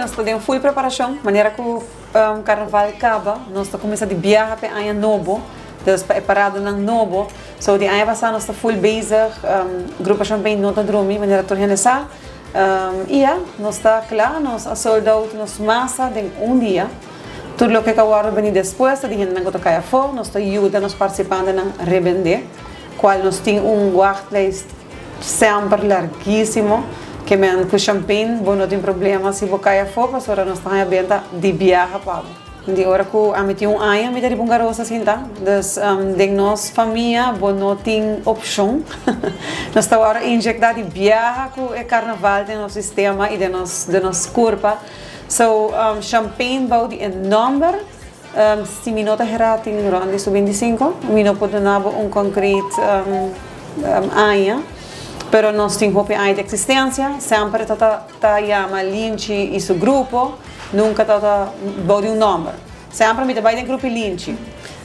nos ta den full preparacion, manera cu Carnaval caba, nos ta cuminsa di biaha pa e aña nobo, dus pa e paradanan nobo. So di aña pasa nos ta full bezig, Grupo Champagne no ta drumi, manera tur hende sa. Y ya, nos ta cla, nos a sold out nos masa den un dia. Tur loke ka wordo bini despues ta di hendenan cu ta cay afo, nos ta yuda nos participantenan rebende, cual nos tin un wachtlijst semper larguisimo, ke men cu champagne bo no tin problema si bo cay afo pasobra nos ta haña benta di biaha pa bo. Di ora cu ami tin un aña mi ta riba un garosa sinta, dus den nos famia bo no tin opcion. Nos ta wòrdu inyecta di biaha cu e carnaval den nos sistema y den nos den nos curpa. So champagne bou di e nomber si mi no ta hera tin rond di su 25, mi no por duna bo un concreet aña, pero nos tin hopi aña di existencia, semper ta ta ta yama Linchi y su grupo. Nunka tabata bou di un nòmber. Semper mi ta bai den grupo Linchi.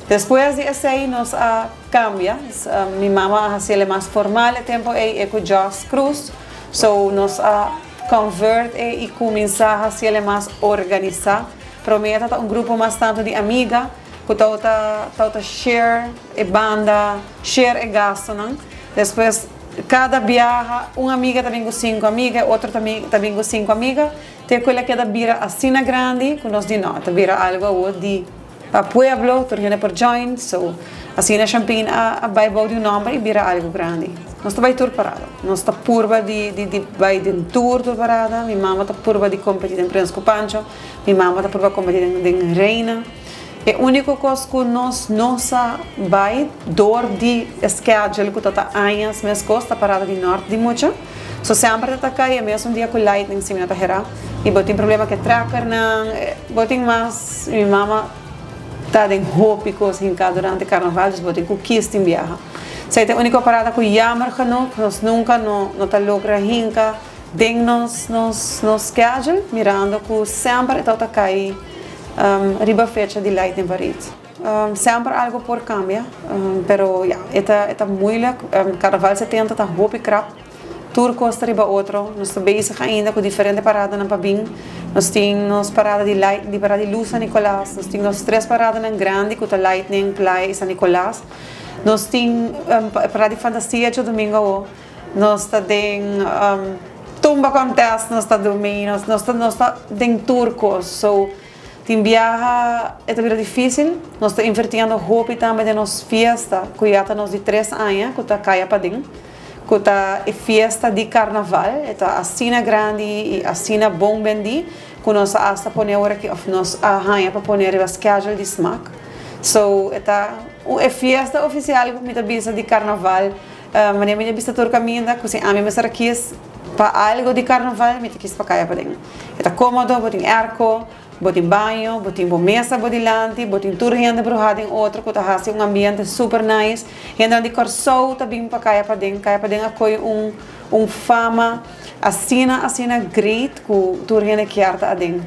Despues di esei nos a kambia. Mi mama a hasi el e mas formal e tempu ei, e ku Jos Cruz. So nos a convert e i kuminsá hasi el e mas organisá. Promé tabata un grupo mas tantu di amiga ku tabata tabata share e banda, share e gastunan. Despues kada biaha un amiga ta bin ku sinku amiga, e otro ta bin ku sinku amiga. Te ku el a keda bira asina grandi ku nos di no, ta bira algu awor di pa pueblo, tur hende por join, so asina Champagne a a bai bou di un nomber i bira algu grandi. Nos ta bai tur parada, nos ta purba di di di bai den tur tur parada, mi mama ta purba di kompeti den Prins ku Pancho, mi mama ta purba kompeti den den Reina. E úniko kos ku nos no sa bai dor di e schedule ku ta ta añas meskos ta parada di nort di mucha. So semper ta ta kai e mesun dia ku lightning si mi no ta hera i bo tin problema ku e trackernan bo tin mas mi mama ta den hopi kos hinká durante karnaval dus bo tin ku kis tin biaha. Esei ta e úniko parada ku jammer genoeg nos nunka no no ta logra hinka den nos nos nos schedule mirando ku semper e ta ta kai Riba fecha di Lightning Parade. Semper algo por cambia, pero ya, e ta e ta moeilijk. Carnaval 70 ta hopi krap. Tur cos ta riba otro. Nos ta bezig ainda cu diferente paradanan pa bin. Nos tin nos parada di light di parada di luz San Nicolas. Nos tin nos tres paradanan grandi cu ta Lightning, Playa y San Nicolas. Nos tin parada di Fantasia djadomingo awo. Nos ta den tumba contest nos ta drumi nos nos ta nos ta den tur cos so tin biaha e ta bira dificil nos ta invertiendo hopi tambe den nos fiesta cu ya ta nos di tres aña cu ta caya paden cu ta e fiesta di carnaval e ta asina grandi y asina bon bendi cu nos a hasta pone awor aki of nos a haña pa pone riba schedule di smaak so e ta e fiesta oficial cu mi ta bisa di carnaval. Manera mi ta bisa tur kaminda ku si ami mester a kis pa algu di karnaval mi ta kis pa kaya paden. E ta komodo, bo tin airco, bo tin baño, bo tin bo mesa bo dilanti, bo tin tur hende bruhá den otro ku ta hasi un ambiente super nice. Hendenan di Kòrsou ta bin pa kaya paden. Kaya paden a koy un un fama asina asina great ku tur hende kier ta aden.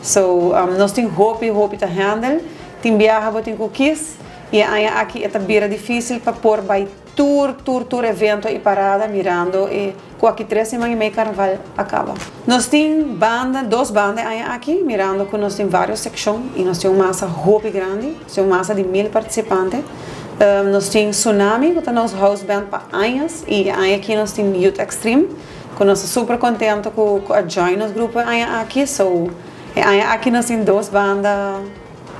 So nos tin hopi hopi ta handle. Tin biaha bo tin ku kis i e aña aki e ta bira difísil pa por bai. Tur tur tur evento y parada mirando e cu aki tres siman y mei carnaval a caba. Nos tin banda, dos banda e aña aki, mirando cu nos tin varios seccion y nos tin un masa hopi grandi, nos tin un masa di 1000 participante. Nos tin Tsunami cu ta nos house band pa añas y e aña aki nos tin Youth Extreme cu nos ta super contento cu cu a join nos grupo e aña aki, so e aña aki nos tin dos banda.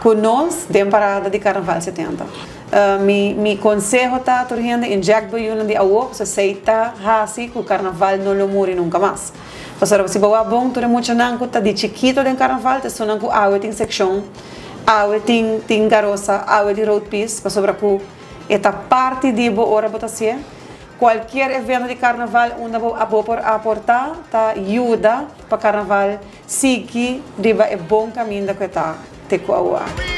Ku nos den parada di Karnaval 70. Mi mi konseho ta tur hende inject bo yunan di awo pasobra esei ta hasi ku karnaval no lo muri nunka mas. Pasobra si bo wak bon tur e muchanan ku ta di chikito den karnaval ta esunnan ku awe tin sekshon, awe tin tin garosa, awe tin road piece pasobra ku e ta parti di bo ora bo ta hasié. Kualkier evento di karnaval unda bo abo por aporta ta yuda pa karnaval. Sigui riba e bon kaminda ku e ta te ku awa.